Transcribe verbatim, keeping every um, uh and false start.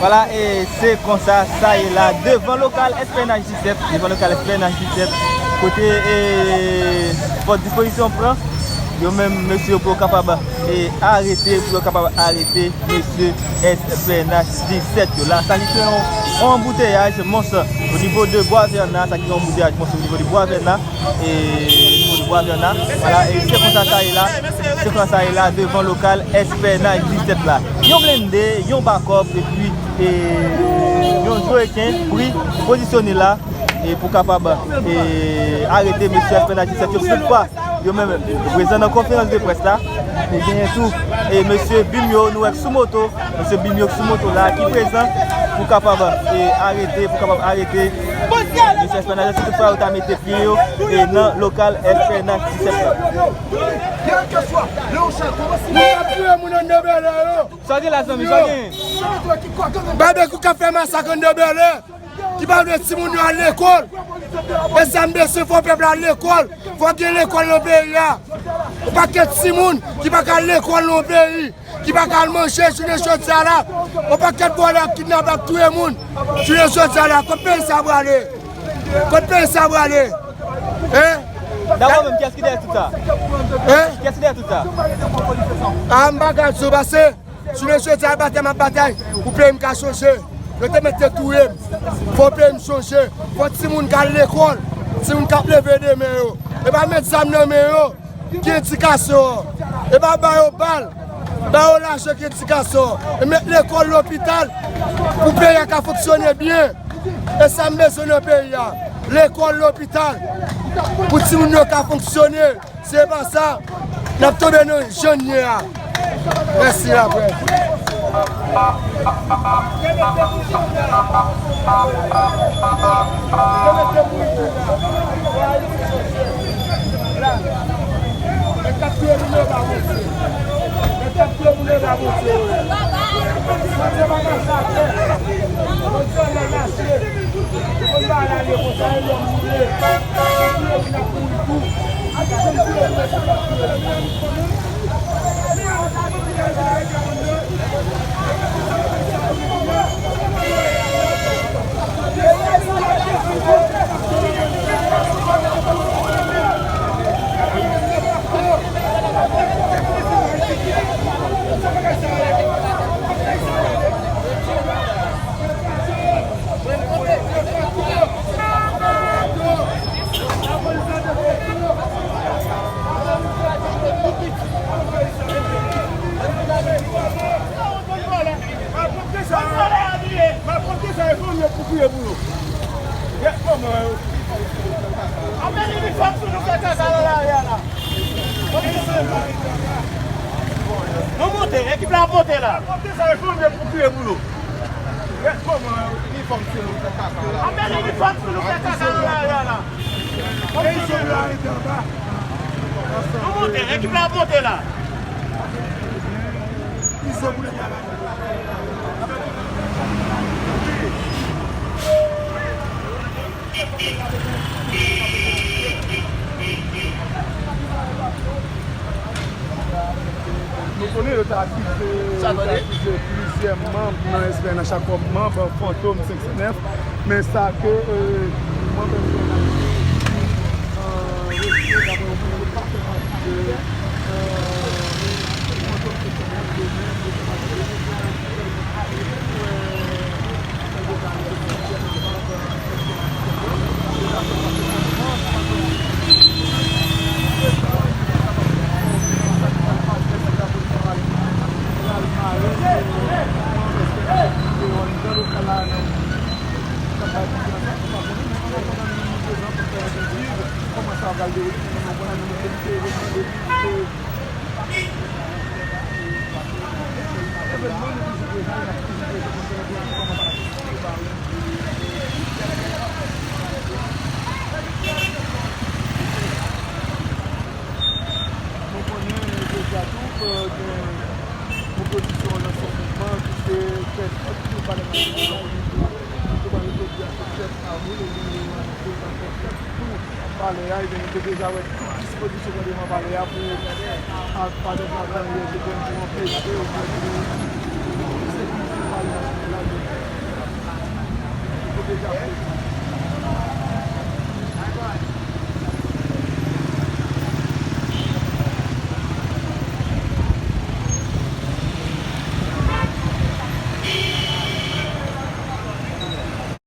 Vwala, e se konsa sa ye la, devan lokal S P N H disèt, devan lokal S P N H disèt, kote, e, fòs dispozisyon pran, yo menm, mesye yo, pou yo kapab, e, arete, pou yo kapab arete mesye S P N H disèt yo. La, sa ki se yon, yon anbouteyaj mons o nivo de Bwa Vèna, sa ki se yon anbouteyaj mons o nivo de Bwa Vèna, e, o nivo de Bwa Vèna. Vwala, e se konsa sa ye la, se konsa sa ye la, devan lokal S P N H disèt la. Yon blende, yon bakòp, epi, e, yon jo reken pri pozisyone la, e, pou kapab, e, arete mesye S P N H disèt yo. Toutfwa, yo menm prezan nan konferans de près la. E genyen tou, e, mesye Bimyo, nou wè k sou moto, mesye Bimyo k sou moto la, ki prezan pou kapab, e, arete, pou kapab arete mesye S P N H, si toutfwa yo ta mete pye yo, e, nan lokal S P N H disèt la. Moun ap touye moun anndan Bèlè yo. Sa w gen la, zanmi, sa w gen? Babekyou k ap fè masak anndan Bèlè, ki pa vle timoun yo al lekòl. E sa m bezwen, fò pèp la al lekòl. Fò gen lekòl nan peyi a. Yon pakèt timoun ki pa ka al lekòl nan peyi, ki pa ka al manje jounen jodi a la. Yon pakèt vòlè ap kidnape, ap touye moun jounen jodi a la. Kot peyi sa prale? Kot peyi sa prale? Hein? Dabò menm, kiyès ki dèyè tout sa? Hein? Kiyès ki dèyè tout sa? A, m pa ka di w, pase jounen jodi a, batay m ap batay pou peyi m ka chanje. Yo te mete touye m. Fò peyi m chanje. Fò timoun k al lekòl, timoun k ap leve demen yo. E pa met zam nan men yo ki edikasyon an. E pa ba yo bal, ba yo lajan ki edikasyon an. E met lekòl, lopital, pou peyi a ka fonksyone byen. E sa m bezwen nan peyi a. Lekòl, lopital, pou timoun yo ka fonksyone. Se pa sa, n ap tonbe nan jan n ye a. Mèsi, laprès. Ekip la ap monte la. Monte sa, e fòm yo pou kriye pou yo. Gad kòman inifòm si nou fè kaka la. Anben inifòm si nou fè kaka nan lari a la. Kòm si nou monte, ekip la ap monte la. Nou konnen yo te akize, yo te akize plizyè manm nan S P N H la kòm manm Fantom senk san nèf, men sa ke, euh, manm S P N H la, euh, rejte, daprè yo menm, yo pa fè pati de, euh, Fantom senk san nèf, yo menm, yo fè pati de Nou konnen deja tou ke gen opozisyon nan se mouvman ki se fè tout palè nasyonal, nou te pale jodi a se sèt avril, ebyen yo anonse yo pral fè fèt tou palè a, ebyen nou te deja wè tout dispozisyon nan devan palè a pou, a, pa egzanp, jodi a pou anpeche oubyen pou